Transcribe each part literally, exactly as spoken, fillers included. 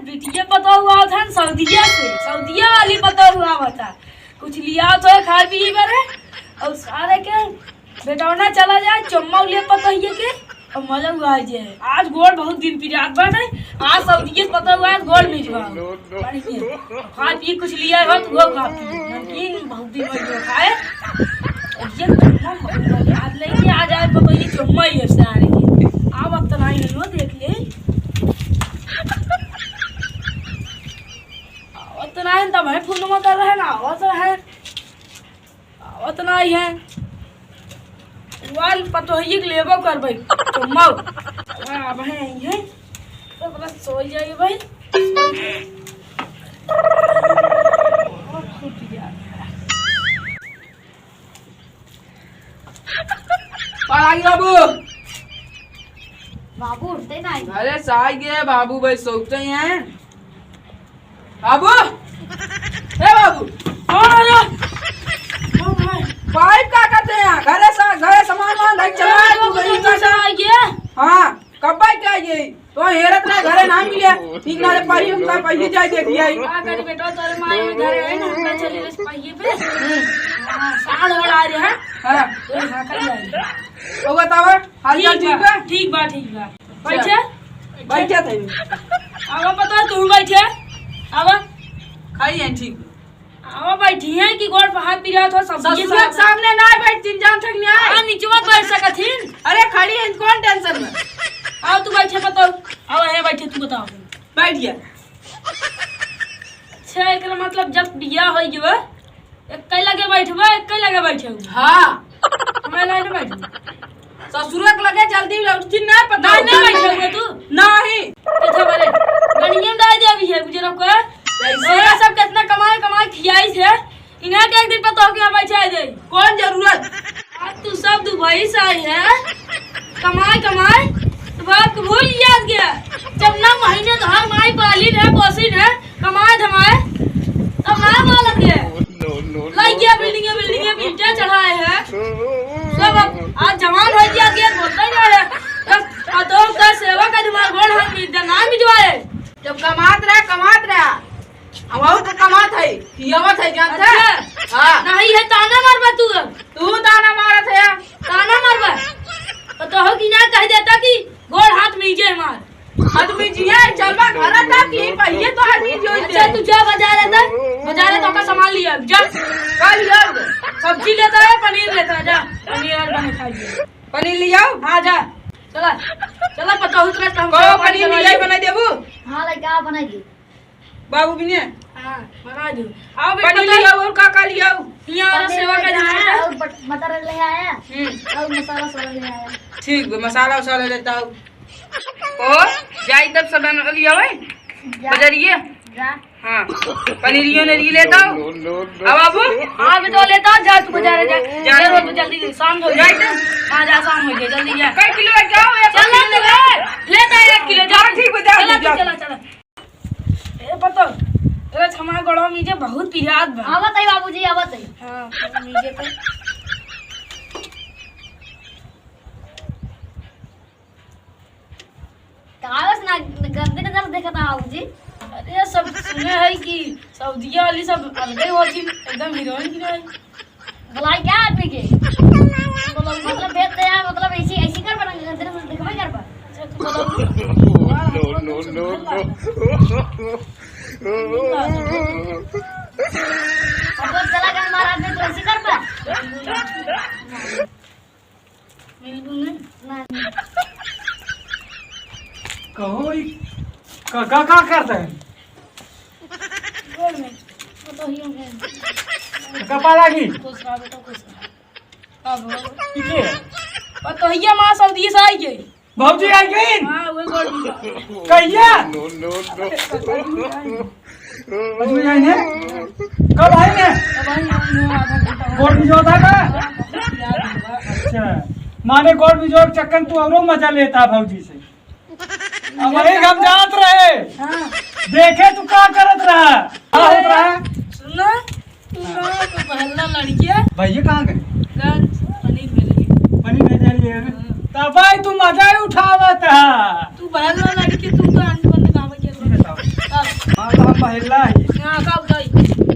बिटिया पतोहू आवत है सऊदिया से, सऊदिया वाली पतोहू आवत है। कुछ लिया तो है खाए पिए बरे, और सारे के बेटौना चला जाए, चुम्मा ले पतोहिए के, और मजा उड़ा जाए। आज गोड़ बहुत दिन पिरात बाटे, आज सऊदिया से पतोहू, आज गोड़ मिजवा। बढ़िया। खाए पिए कुछ लिया हो तो वो खा पी। नमकीन बहुत दिन हो गया खाए। और ये चुम्मा बहुत याद लेके आ जाए पतोहिए, चुम्मा ही है सारे के। अब, अब तो नहीं मिलो, देख ले। आवत नाहीं, तब है फोनवा कर रहे ना, आवत रहे, आवत नाहीं है। वाल पतोहिए के लेबो करबै, चुम्मा। अब है, अब है, यही है। तो बस सो जाइए भाई। और खुद यार। बाबू। बाबू उठते नहीं। अरे साई गे बाबू भाई सोते हैं। बाबू, ए बाबू। हाँ, हाँ। हाँ, हाँ। पाइप का करते हैं? घरे सा-, घरे सामान वामान धइ चला, अरे तू बाबू, गई तू का कैसे सा-, आइए? हाँ, कब भाई क्या ये? तो हेरत रहे, घरे ना मिले। ठीक ना रे, पाइप हम का पाइप जाए देखिए। का करी बेटा, तोरे माई घरे है ना, हमरा चली बस पाइप पे। हम्म। हाँ, साढ़ ओढ़ आ रहे हैं। हाँ। तो यहाँ का ही आ रहे हैं। तो बतावा, हाल चाल ठीक बा, ठीक बा? ठीक बा, ठीक बा। बैठे? बैठे थे। आवा पता, तू बैठे। आवा। खाई है, ठीक। आवा बैठी है कि गोड़ पर हाथ पिरात हो, सब ससुर के सामने ना बैठ, तीन जान तक नहीं आए। हाँ, नीचे मत बैठ सकत हिन। अरे खड़ी है, कौन tension में? आओ तू बैठे पता। आवा है बैठे, तू बताओ। बैठ गया। अच्छा, एकरा मतलब जब बियाह हो गया, एक्कै लगे बैठबे, एक्कै लगे बैठबे। हाँ। हमारे लगे बैठबे। ससुरक लगे जल्दी लौटती ना, पता नहीं, नहीं बैठबे तू। नहीं। कैसे बरे? गणियम डाल दे अभी है, बुझे रखो है। कैसे? और सब कितना कमाए, कमाए खियाई से। इन्हें के एक दिन पता हो कि हम बैठा दे। कौन जरूरत? आज तू सब दुबई से आई है, कमाए, कमाए, तो बाप को भूल गया आज गया। जब ना महीने तो हर माई पाली है, पोसी है, कमाए धमाए, तब ना बोलत गया। लाई गया building, building, ईंटें चढ़ाए है। सब अब आज जवान हो गया, गया बोलता ही नहीं है। बस पतोह का सेवा का दिमाग गोड़ हाथ में इधर ना मिटवाए। जब कमात रहा, कमात रहा। अब और तो कमात है, खियावत है, जानते हैं? अच्छा। हाँ। नहीं है, ताना मारबा तू अब। तू ताना मारत है। ताना मारबा। तो, तो हो कि ना कह देता कि गोड़ हाथ में जे मार। आदमी जी है, चलबा घर तक कि पहिले तो आदमी जो अच्छा, तू जा बाजार है, बाजार है तो का सामान लिया, जा। का लिया? सब्जी लेता है, पनीर लेता है, जा। पनीर आज बने खाइए। पनीर लियाओ? हाँ, जा। चला, चला, पता हो तो काम को करवा पनीर ले। लियाई बनाई देबू? हाँ, लइका बनाई दे। बाबू बिने? हाँ, बना दो। आओ बेटा, पनीर बताओ। लियाओ और का का लियाओ? यहाँ और पनीर सेवा ले का आया, जमाना। और बट-, मटर ले आया। हम्म। और मसाला सब ले आया। ठीक बा, मसाला उसाला लेता हूँ। ओ, जाई तब सब लियाओ, है? जा। बजरिए? जा। हाँ, पनीरियो ने ली लेता हूँ। अब बाबू? हाँ, बेटा, लेता हूँ, जा तू बजारे जा। जा। जा, रोज जल्दी जा, शाम हो जाए। जाई तब? हाँ, जा, शाम हो जाए, जल्दी जा। कै किलो है, क्या हो, एक चल ना किलो तू, लेता है एक किलो, जा। हाँ, ठीक बा, जा, चला जा। तू, चला, चला। ए पतो, ए हमार गोड़वा मीजे बहुत पिरात बा। आवत है बाबूजी, आवत है। हाँ, मीजे तो। कागज ना गंदे नजर देखता बाबूजी। अरे सब सुने है कि सऊदिया वाली सब अलगे होती, एकदम हीरोइन की नहीं। बुलाई क्या आदमी के? मतलब भेज दे यार, मतलब ऐसी, ऐसी कर बना, अंदर से दिखबे कर बा। अच्छा, तू बोलो। No, no, no, no। अब वो चला गया हमारा आदमी, तो ऐसी कर बा। बिल्कुल नहीं। नहीं। कहो, ई का, का, का करता है? गोड़ में, पतोहियों के। कपाल आगी? खुश रहो बेटा, खुश रहो। अब हो। ई के? पतोहिया माँ सऊदी से आई गई। भौजी आई गई? हाँ, वही गोड़ में। कहिया? No, no, no। अभी आई ने? कब आई ने? अब आई, आई, आई, आधा घंटा हो गोड़ में जो था का? गया। अच्छा, माने गोड़ में जो चक्कर तू औरो मजा लेता भौजी से। अब वही हम जात रहे। हाँ। देखे तू का करत रहा? का होत रहा? सुन ना, तू ना तो बहला लड़के। भैया कहाँ गए? गए पनीर भेज रही। पनीर भेज रही है। हाँ। तब भाई तू मजा ही उठावत है। तू बहला लड़के, तू तो अंड बंद काम किया। ये बताओ। हाँ। हम महिला ही। हाँ, का बताई?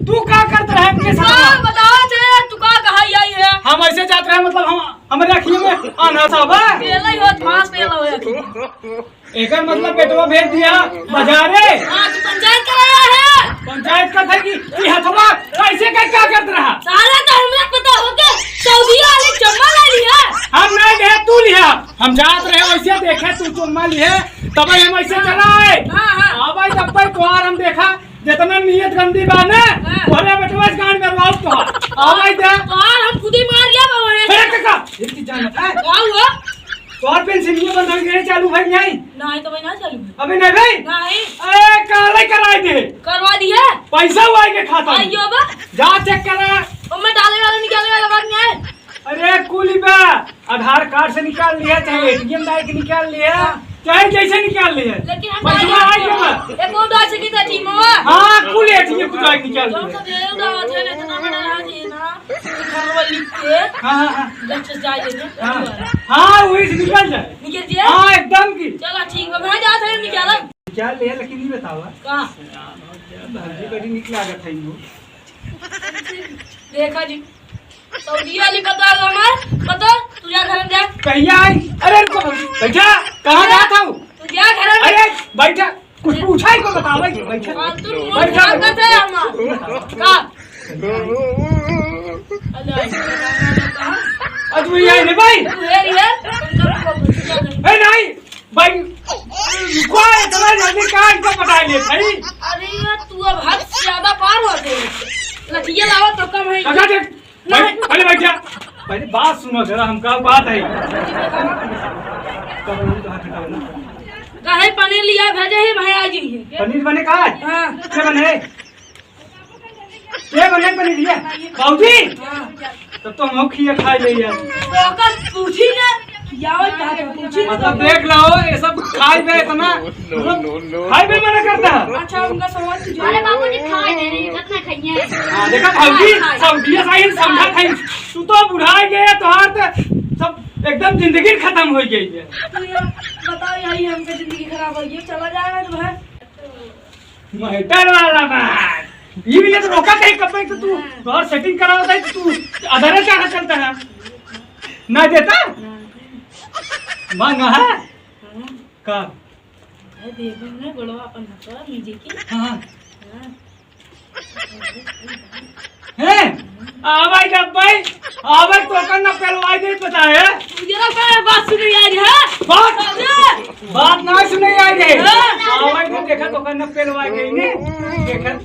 तू का करत रहे हमके का साथ? बताओ थे, तू का कहा आई है? हम ऐसे जात रहे, मतलब हम, हमरे अखिए में आन्हा सा बा। पेला ही होत, मांस पेला होत। एकर मतलब बेटवा भेज दिया बाजारे। हाँ, तू पंचायत कराया है। पंचायत का था कि, कि हथवा कैसे का क्या करत रहा? साला तो हमरा पता हो के सऊदी वाले चम्मा ले लिया। हम नहीं गए, तू लिया। हम जात रहे वैसे देखे तू चुम्मा लिए, तब हम ऐसे चला आए। हाँ, हाँ। अब आई तब भाई तोहार हम देखा, जितना नियत गंदी बा ना, हाँ। तोहरे बेटवा से गांड करवाओ तोहार। अब आई दे। तोहार हम खुद ही मार लिया बाबा रे। ए, काका, ये की जान है? का हुआ? तोहार पेंसिलिया बंद हो गई, चालू भाई नहीं? नहीं तो भाई ना चालू है। अबे नहीं भाई? नहीं। ए, काले कराई दे। करवा दिए? पैसा हुआ के खाता में। आइयो बा। जा चेक करा। ओ, मैं डाले वाला निकाले वाला बात नहीं है। अरे कुली बा, आधार कार्ड से निकाल लिया, चाहे एटीएम डाल के निकाल लिया, हाँ। चाहे जैसे निकाल लिया। लेकिन हम पैसा डाले आई के बा। एक और डाल सकी था टीम में। हाँ, कुल एटीएम डाल के निकाल जो लिया। तो दे उड़ा थे ना, इतना बड़ा राज है ना, ये घर वाला लिख के, हाँ, हाँ, हाँ। जब से जाए थे, हाँ। हाँ, वही से निकल जाए। निकल जाए? हाँ, एकदम की। चला ठीक बा, मैं जात है निकाला। निकाल लिया, लेकिन ये बतावा। का? भौजी बड़ी निक लागत है इनको। देखा जी, सऊदी वाली पता है हमार, पता, तू जा घर में जा। कहिया आई? अरे रुको, बैठा, कहाँ जा था वो? तू जा घर में। अरे बैठा, कुछ पूछा ही को बतावा ही, बैठा। फालतू मूड बैठा, खराब बैठा। करते हैं हमार। का? अरे, आज वो ये आई नहीं भाई। तू है, ये, तुम तो को पूछ लिया नहीं। ए नहीं, भाई, रुको, इतना जल्दी कहाँ इनको पटा ले भाई? अरे यार, तू अब हद से ज्यादा पार हो गए। लठिया लावा तो कम है। काका देख, नहीं। भाई, पहले बैठ जा। पहले बात सुनो जरा, हम का बात है। काहे पनीर लिया भेजे ही भाई, आ जाइए। पनीर बने का आज? हाँ। क्या बने? ये बने पनीर ये? बाबूजी? हाँ। तब तो हम खिया खाए ले यार। तो ओकर पूछी ना, खियावल कहा तो पूछी ना। मतलब देख लो, ये सब खाए पे इतना, मतलब खाए पे मना करता है। अच्छा, उनका समझ तुझे। अरे बाबूजी, खाए दे रही, कितना खाइए? हाँ, देखा भौजी, सब दिया सही समझा खाई। तू तो बुढ़ा गया, तोहार तो सब एकदम जिंदगी खत्म हो गई है। तू ये बताओ, यही हमके जिंदगी खराब हो गई, चला जाएगा तो भाई। मैटर वाला बात। ये भी तो रोका कहीं कब तक तू हाँ। तोहर सेटिंग करावत है, तू अदरे चाह चलता है। ना देता? ना। मांगा है? हाँ। का? अरे देबे ना गोड़वा अपन हथवा नीचे की। हाँ। हाँ। हैं? आवाज अब भाई, आवाज तो करना पहलवाई नहीं पता है। मुझे ना कोई बात सुनी आ रही है। बात? अरे! बात ना सुने आई रे। हाँ। आवाज में देखा तो करना पेलवा गई ने। देखा।